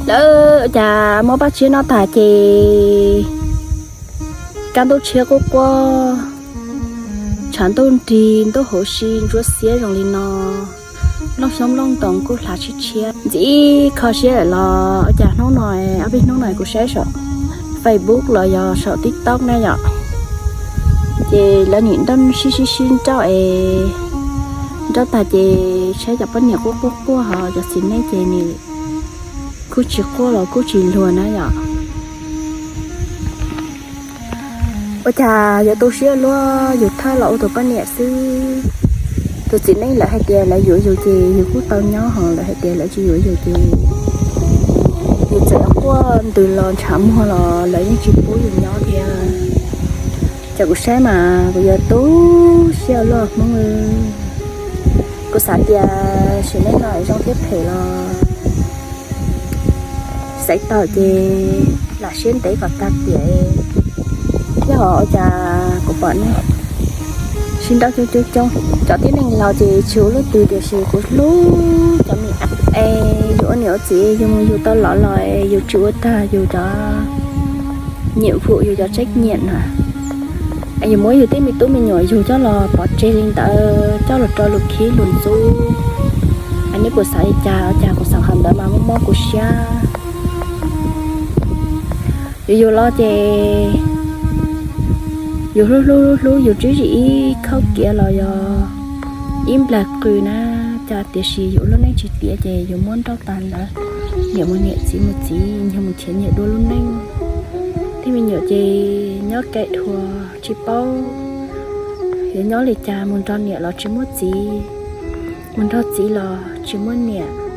Lawv cas muab paj tsiab noj tag ces kaj ntug tshiab quaj quaj, tshav ntuj nrig ntuj huv si ntsuab xiab zoo li no, nplooj xyoob nplooj ntoos kuj hlav tshiab tshiab. Ntxim kho siab lawm los ua cas hnub no, ob peb hnub no kuv saib saum Facebook los yog saum TikTok na yom, ces lawv nim nrauj sib sib sib nrauj es nrauj tag ces saib cov poj niam quaj quaj quaj ho cov txiv neej ces nws kuj tsis quaj los kuj tsis luag na yom. Ua cas yuav tu siab luaj, yus thawj los ua tus poj niam xwb. Tus txiv neej lawv hais tias lawv yuav yus ces yus kuj tau nyob, ho lawv hais tias lawv tsis yuav yus ces yus txawm quaj ntws los ntshav muag los lawv yeej tsis pub yus nyob thiab. Ces kuv saib mas kuv yuav tu siab luaj Hmoob. Kuv xav tias sim neej no zoo thiab phem los xaiv tau ces lam siab ntev kom tag tiam. Yog ua cas kuv pom nej sib nrauj coob coob coob. Cov tib neeg laus ces tsis ua leej twg tiam sis kuv hlub cov me es yus ua niam ua txiv yus mus yus tau los los yus tsis ua tag yus cov nhiệm vụ yus cov trách nhiệm na. Yus muab yus tej me tub me nyuam yus coj los pov tseg li ntawd coj los rau luag khib luag ntxub. Nej puas xav li cas? Ua cas kuv xav qhov ntawd mas mob mob kuv siab. Yus yus los ces yus hlub hlub hlub hlub yus tswv zim ib khauj kiav los yog ib nplag qws na, cas tiam sis yus lub neej tsis tiav ces yus muab nrauj tag ntawd. Niam mus niam txiv mus txiv, nyiag mus nrhiav nyiag dua lub neej. Tej me nyuam ces nyob kev dhuav tsis paub yuav nyob li cas, mus nrog niam los tsis muaj txiv, mus nrog txiv los tsis muaj niam.